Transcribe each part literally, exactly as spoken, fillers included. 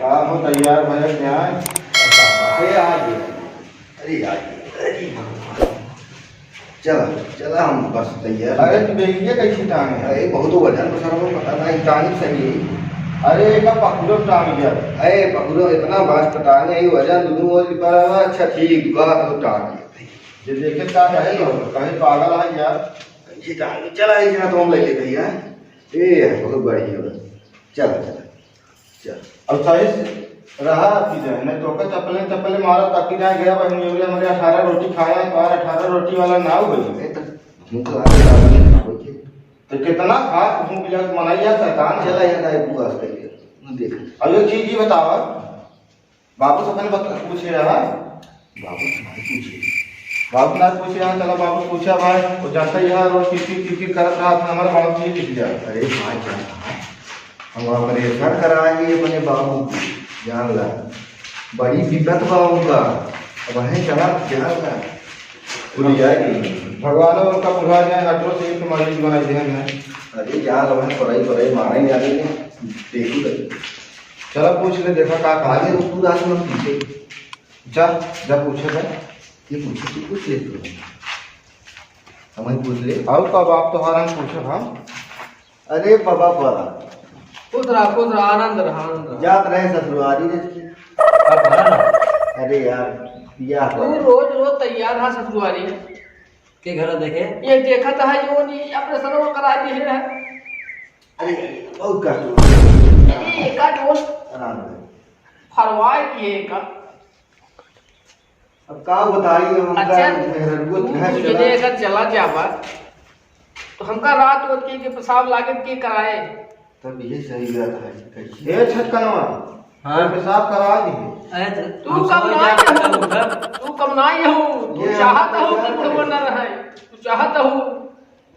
का हो तैयार भैया, क्या है? अरे आ गया। अरे आ गया। अरे भगवान। चला, चला हम बस तैयार। अरे तू बेगिया कैसे टांगे है? अरे बहुत वजन तो सर में पता नहीं, टांग सही है। अरे एक पकड़ो टांग गया। अरे पकड़ो इतना बस टांगे है, वजन दोनों ओर पर है। अच्छा ठीक, कहा तो टांग गया। जे देखे का कहे तो, कहे पागल है यार। कैसे टांग? चला, एक जना तो हम ले लेते हैं यार। ए, बहुत बढ़िया बा। चला, चला। चल। अब सही से रहा कि जाए, नहीं तो ओकर चप्पले, चप्पले मारा ताकि जाए गया बहन, ये बोले, "हमारे अठारह रोटी खाया है, तुम्हारा अठारह रोटी वाला ना हो गई।" ए, तो हम तो आज रात में ना हो के। तो कितना खा, तुम बिना मनाई या शैतान। चला, यहाँ का एक बुआ से करिए, देख। अब एक चीज ये बतावा, बाबू से अपने बता, पूछे रहा। बाबू से नहीं पूछे। बाबू ना पूछे, हाँ, चला बाबू पूछा भाई, वो जानता ही है, रोज किरकिर, किरकिर करत रहा था, हमारा बाबू जी लिख लिया। अरे भाई, जानता है, हम ऑपरेशन कराएंगे अपने बाबू की, जान ला, बड़ी दिक्कत बा उनका, अब है चला, जान ला, भूल जाएगी। भगवान उनका बुझा जाए, अठारह से एक मरीज बनाई दे हैं। अरे जान ला, पढ़ाई, पढ़ाई मारेंगे आगे, देखी तो। चला पूछ ले, देखा का कहा आगे। तू रात में पीछे जा, जा पूछे बा। ये पूछे, तू पूछ ले तू। हम ही पूछ ले। और का बाप तोहार हम पूछब हम? अरे बाबा बा। खुश रहा, खुश रहा, आनंद रहा, आनंद रहा। जात रहे ससुरारी रे। अब भरा ना। अरे यार, बियाह तू हो। रोज रोज तैयार रहा ससुरारी। के घर देखे? ये देखत है जो नहीं, अपने सनवा करा दिए है। अरे, बहुत कष्ट हुआ। अरे, एका जोन आराम है। फरवाए दिए एका। अब का बताई, हम उनका अच्छा, मेहररुआ तू कहाँ यदि चला? अगर चला जाबा, तो हमका रात होत के, के पेशाब लागत के कराए? तब ये सही बात है, कैसे? ए छटकनवा, हाँ। तो पेशाब करा दी। अरे तो तू हम कब सोए ना जाते हैं, हो? तब उधर। तू कब ना हो? तू ये चाहत हम हो कि क्या वो करें? न रहे? तू चाहत हो?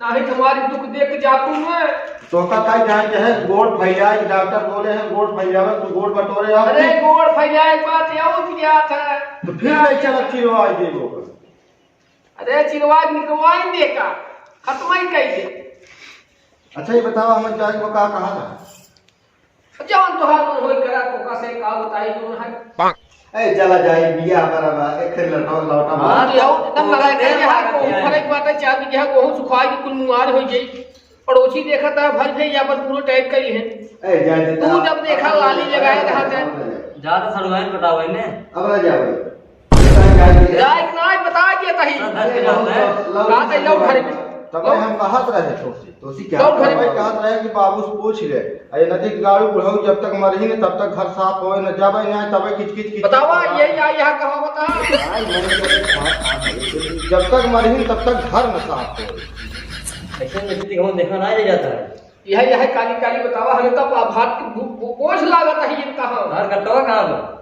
नाही तुम्हारी दुख देख जातू मैं। तोका का जान के है, गोड़ फैलाए, डॉक्टर बोले हैं, गोड़ फैलावे, तू गोड़ बटोरे आओ। अरे, गोड़ फैलाए के बात ये हो कि क्या था? तो फिर ले चल, चिरवाई दे वो। अरे, चिरवाई निकलवाई दे का, खत्म ही कह दे। अच्छा, ये बताओ, हम जाए वो का कहा था? जौन तोहार मन होई करा, तोका से का बताई जौन है। ए, चला जाई, बिया हमारा बा, एक फिर लौटा, लौटा हाँ, मार। तो यार, तब लगा के तो यहाँ को फरक बात है, चार बीघा गेहूं सुखाई के कुल मुआर हो जाई। पड़ोसी देखा था, भर भे यहाँ पर पूरा टाइट करी है। ए, जाए दे, तू तब जब देखा, लाली लगाए रहा था। ज्यादा सड़ुआइन बताओ इन्हें। अब ना जाओ। जाए कि नाहीं, बता दिया तही। सब धर के जाता है। बात है, लो घर में। तब लो। हम कहत रहे तो से। तो सी क्या लो घर में। तब कहत रहे कि बाबू से पूछ ले। अरे नदी के गाड़ू बुढ़ऊ जब तक मरही न, तब तक घर साफ होए न, जब यहाँ तब किच किच किच बतावा, किच। ये या, यहाँ कहाँ बता? हाँ, ये तो बात है। जब तक मरही न, तब तक घर न साफ होए। ऐसे में स्थिति हम देखा ना ले जाता है। यह, यह काली काली बतावा, हमें तब भात की भू-, भू-, बोझ लागत है, ये कहाँ? घर का टवा कहाँ बा?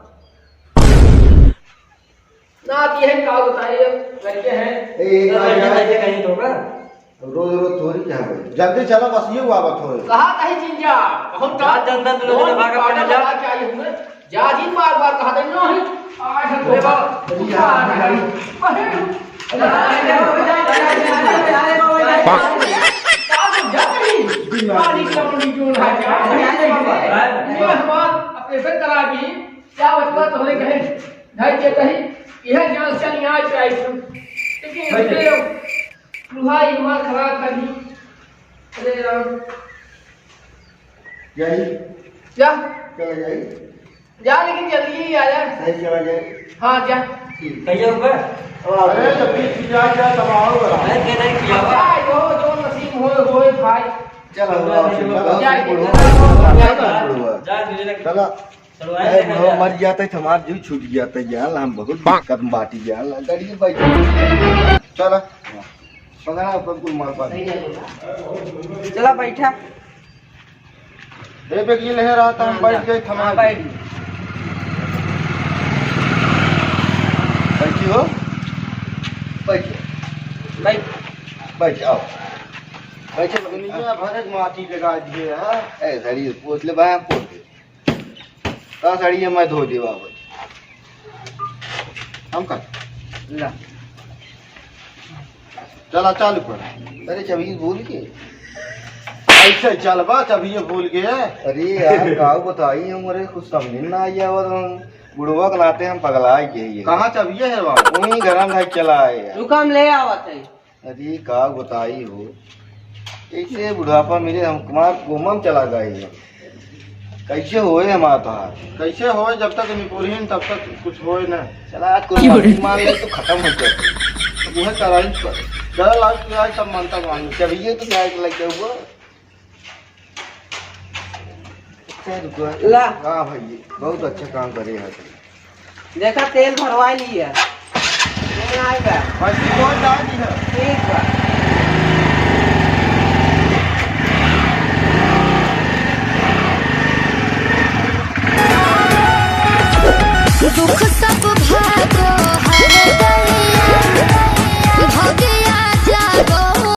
ना, अब यह का बताए, अब करके हैं। ए, ए, तो आ, लड़के आ। कैसे कहीं तो का? रोज रोज थोड़ी क्या होई? जल्दी चला, बस ये हुआ बात होई। कहा कहीं जिंजा, हम जा, का जल्दी तू लोग कौन भागा पागल अपने जा। लगा के आई हूँ मैं? जा जी, बार बार कहा दे, नहीं, आज हम अरे बाबा, जल्दी आ, आ, गाड़ी। अरे, अरे, अरे, अरे, अरे, अरे, अरे, अरे, अरे, अरे, अरे, अरे, अरे, जा कहीं। जी, मैम। पानी का पानी क्यों ना है? अरे, अरे, अरे, अरे, ये हमार ऑपरेशन करा दी, क्या बचवा तोहरे कहे? घर के कहीं, यह जान से न्याय पे आई थी। लेकिन बैठे। इसके लोहा दिमाग खराब कर दी। अरे राम। जाई? जा। चला जाई? जा, लेकिन जल्दी ही आ जा। सही चला जाई? हाँ, जा। ठीक। कहिए ऊपर। अरे, तो बीच में जा, जा, तब आओ बड़ा। अरे, के नहीं किया हुआ। जा, जो, जो नसीब होए, होए भाई। चल, हम जा, आओ, जा, चल, जा, जा, बुढ़वा, जा, बुढ़वा, जा, बुढ़वा। जा, तुझे लग- चला। चलो, ए, आए बुढ़वा हैं। मर जाते तो हमार जीव छूट जाते यार, हम बहुत दिक्कत में बाटी यार, गाड़ी में बैठ। चला, पकड़ा अपन कुल माल पानी। चला, बैठा। ए, बेग ये ले रहा था, हम हाँ, बैठ जा। गए, थमा हाँ, दे। बैठ। बैठी हो, बैठ। बैठ। बैठ, आओ। बैठे, दुनिया भर के माटी लगा दिए, हाँ? ए, गाड़ी पोछ ले, बाया पोछ दे। का साड़ी है, मैं धो देवा भाई। हम का? ला। चला, चालू कर। अरे, जब ये बोल के। कैसे चलबा, चबिये भूल गए। अरे यार, का बताई हम, अरे कुछ समझ में ना आई आवत हम। बुढ़वा के नाते हम पगला गए ये। कहाँ चबिये है बाबू? वहीं घर में धइ चला है यार। रुका, हम ले आवत है। अरे का बताई हो, कैसे बुढ़ापा मिले हम, हमार कोमा में चला गए ये। कैसे होए हमार तोहार? कैसे होए, जब तक निपुरहीन तब तक कुछ होए ना। चला आज कोई गलती मान ले तो खत्म हो जाए। वह कराई पर। चला लाओ, तू आज सब मानता मान। चबिये तो क्या लग गया हुआ? अच्छा, रुको। ला। हाँ भाई, बहुत अच्छा काम करे है। देखा, तेल भरवा लिया। तेल आए बा। बस ये बहुत डाल दी है। ठीक बा।